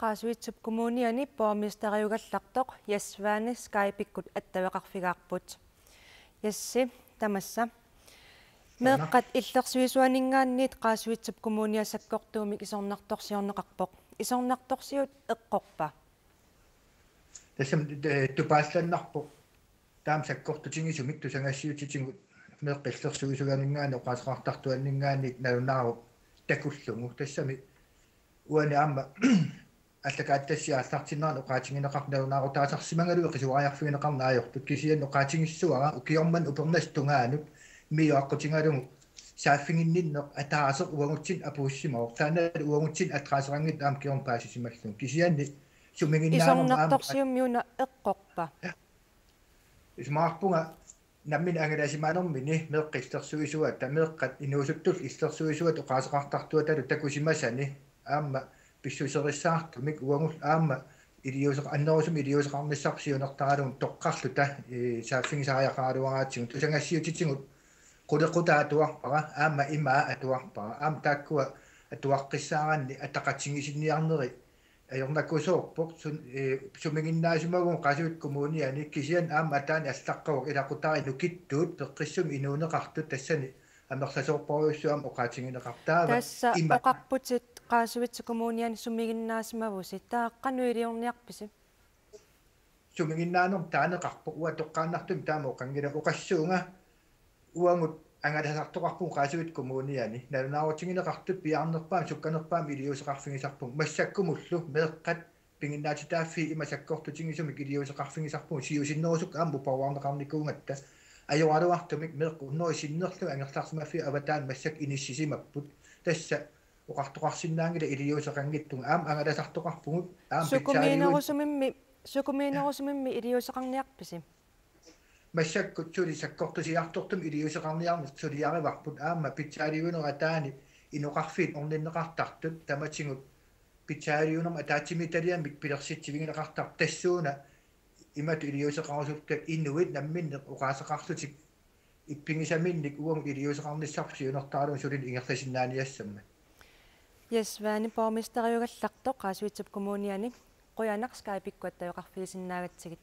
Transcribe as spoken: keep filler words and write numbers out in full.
Qaasuitsup Kommuniani borgmesteriugallartoq Jess Svane Skype-ikkut attaveqarfigaarput. Jessi, tamassa. Meeqqat illersuisuaninngaanniit Qaasuitsup Kommunia sakkortuumik isornartorsiorneqarpoq. Isornartorsiut eqqorpa? Tassami, eh, tupaallannarpoq. Taama sakkortutigisumik tusagassiuutitigut meeqqat illersuisuaninngaanniit oqaaseqartartuaninngaanniit nalunaarut takullugu. Tassami uani aamma allakaatitassiaq aallartinnerani oqaatigineqartoq nalunaarutaasarsimagaluit qisuariarfigineqarneq ajortut, kisianni oqaatigissavara ukioq manna upernarsap tungaanut MIO aqqutigalugu saaffiginninneq ataaseq uagutsinnut apuussimavoq. Taanna uagutsinnut adresseqanngitsoq aamma kingorna paasisimallugu. Kisianni sumiginnaanermut aamma Isornartorsiummi una eqqorpa? Isumaqarpunga nammineq angalasimanermini meeqqat illersuisuata, meeqqat inuusuttullu illersuisuata oqaaseqartartuatalu takusimasani aamma pissuserissaartumik uagullu aamma iliuuseq-, annerusumik iliuuseqarnissarput siunertaralugu toqqarluta, eh, saaffigisariaqaraluaratsigu. Tusagassiuutitigut qulequtaa atuarpara, aamma imaa atuarpara. Aamma taakkua atuaqqissaaranni ataqatigiissinniarneri ajornakusoorpoq, sun-, eh, sumiginnaasimavagut Qaasuitsup Kommuniani, kisianni aamma ataani allaqqavoq ilaqutariit nukittuut peqqissumik inuuneqartut, tassani amerlasoorparujussuit aamma oqaatigineqartut. Taava tassa ima- oqarputit Qaasuitsup Kommuniani sumiginnaasimavussi, taava qanoq iliorniarpisi? Sumiginnaanermut taaneqarpoq, uanga toqqaannartumik taama oqanngilanga. Oqassuunga uagut angalasartoqarpugut Qaasuitsup Kommuniani. Nalunaarutigineqartut piaarnerpaamik sukkanerpaamik iliuuseqarfigisarpugut. Massakkumullu meeqqat piginnaatitaaffiit ima sakkortutigisumik iliuuseqarfigisarpugut, siusinnerusukkut aamma uparuarneqarnikuugatta. Ajoraluartumik meeqqat hundrede sinnerlugit angerlarsimaffiit avataani massakkut inissisimapput. Tassa oqartoqarsinnaanngilaq iliuuseqanngitsugut, aamma angalasartoqarpugut, aamma pitsaaliuin- Sukumiinerusumimmi, sukumiinerusumimmi iliuuseqarniarpisi? Massakkut suli sakkortusiartortumik iliuuseqarniarneq suliarivarput, aamma pitsaaliuinerup ataani inoqarfiit orninneqartartut tamatigut pitsaaliuinermut ataatsimiititaliamik pilersitsivigineqartarput, tassuuna imatut iliuuseqarusulluta inuit namminneq oqaaseqarlutik ippigisaminnik uagut iliuuseqarnissarput siunertaralugu sulineq ingerlasinnaaniassammat. Jess Svane, borgmesteriugallartoq Qaasuitsup Kommuniani, qujanaq Skype-ikkut attaveqarfigisinnaagatsigit.